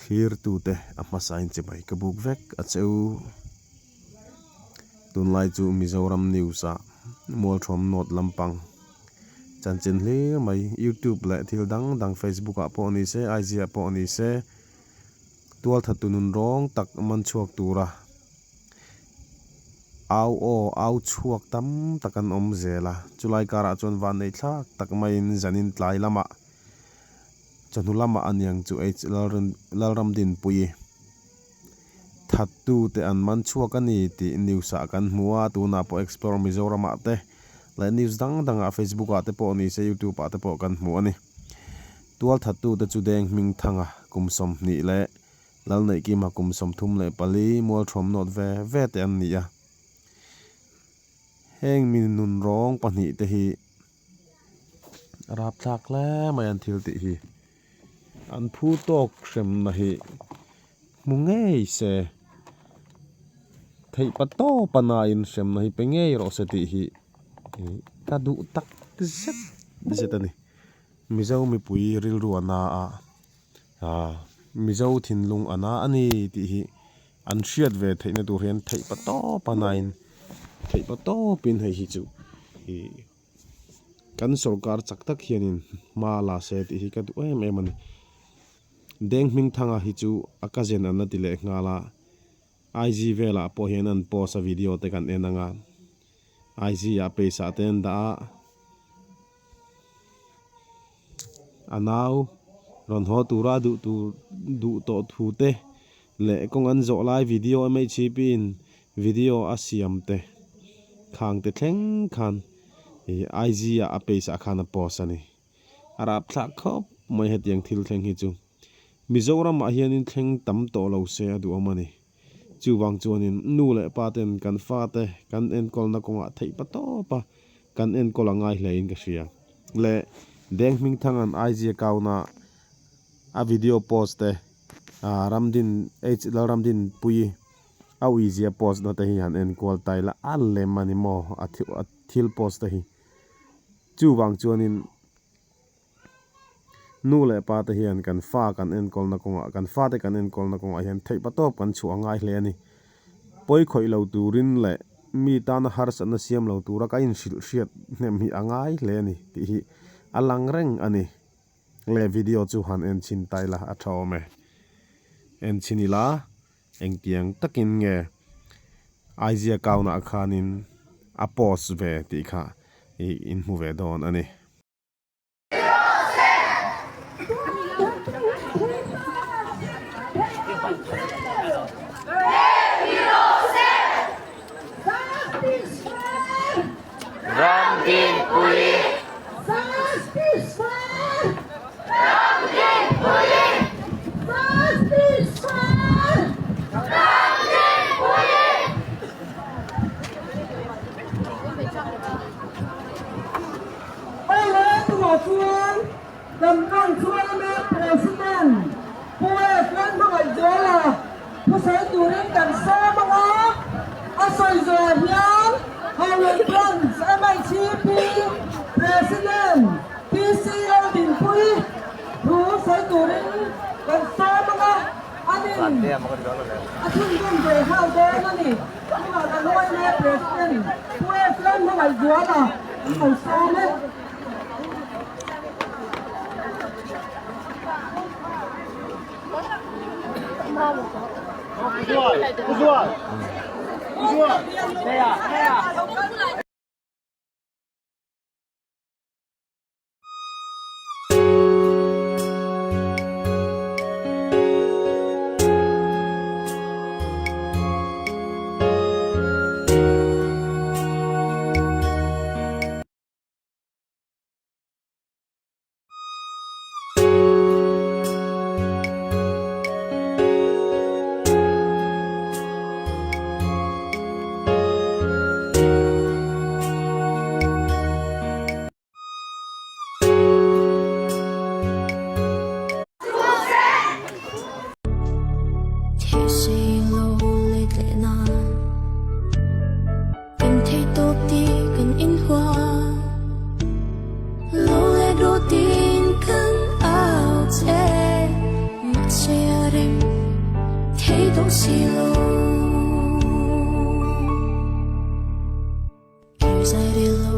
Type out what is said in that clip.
Thlirtute a hmasain chibai ka buk vek a che u. Tunlai chu Mizoram news ah Mualṭhuam North lampang chanchin hlir mai YouTube leh thil dang dang Facebook ah pawh ni se IG ah pawh ni se tualthattu nun rawng tak man chhuak tura au aw au chhuak tam tak an awm zel a. Chulai karah chuan vanneih thlak tak maiin zanin tlai lamah Chawhnu lamah aniang chu H Lalramdinpuii thattute an man chhuak a ni tih news ah kan hmu a, tunah pawh Explore Mizoram ah te leh news dang dang ah Facebook ah te pawh ni se YouTube ah te pawh kan hmu a ni. Tual thattute chu Deng Hmingthanga kum 20 leh Lalneihkima kum 34 Mualṭhuam nawt ve ve te an ni a. Heng mi nunrawng pahnihte hi A rapthlak hle mai an thil tih hi an phu tawk hremna hi hmu ngei se theih pa tawp a nain hremna hi pe ngei rawh se tih hi ka duh tak zet zet a ni mizo mipui rilru a na a ah mizo thinlung a na a ni tih hi an hriat ve theihna tur hian theih pa tawp a nain theih pa tawpin hei hi chu ih. Kan sorkar chak tak hianin hma la se tih hi ka duh em em a ni. Deng Hmingthanga hi chu a cousin an la ti leh nghal a, IG velah pawh hian an post a video te kan en ang a, IG ah page ah te an dah a, a nau rawn haw tura a duh tur duh tawh thu te leh kawng an zawh lai video MHCP in Video a siam te khang te thleng khan ih IG ah a page ah khan a post a ni. A rapthlak khawp mai hetiang thil thleng hi chu. Mizoram ah hianin thleng tam tawh lo se a duhawm a ni. Chuvang chuanin nu leh pa ten kan fa te kan enkawlna kawngah theih pa tawp a kan enkawl a ngai hle in ka hria. Leh Deng Hmingthanga'n IG account ah a video post te ah Ramdin H Lalramdinpuii A uizia post na te hi han en kual ta ila a lem a ni maw a thil post te hi. Chuvang chuanin nu leh pa te hian kan fa kan enkawlna kawngah kan fate kan enkawlna kawngah hian theih pa tawp kan chhuah a ngai hle a ni. Pawi khawih lo turin leh mi tana harsatna siam lo tura ka inhrilh hriat hnem hi a ngai hle a ni tih hi a lang reng a ni. Leh video chu han en chhin ta ila a tha awm e. En chhin ila. Engtiang takin nge Aizia kaunah khanin a post ve tih kha i inhmu ve dawn a ni. Thusawi turin kan sawm ang a, a sawi zawh hian Howard Branch MHCP President PC Laldinpuii thu sawi turin kan sawm ang a, anin a chhunzawm ve nghal dawn a ni. Tunah kan yma President Pu Ephraim Hmangaihzuala an lo sawm e. thei tawh si lo. Kirzai ril lo.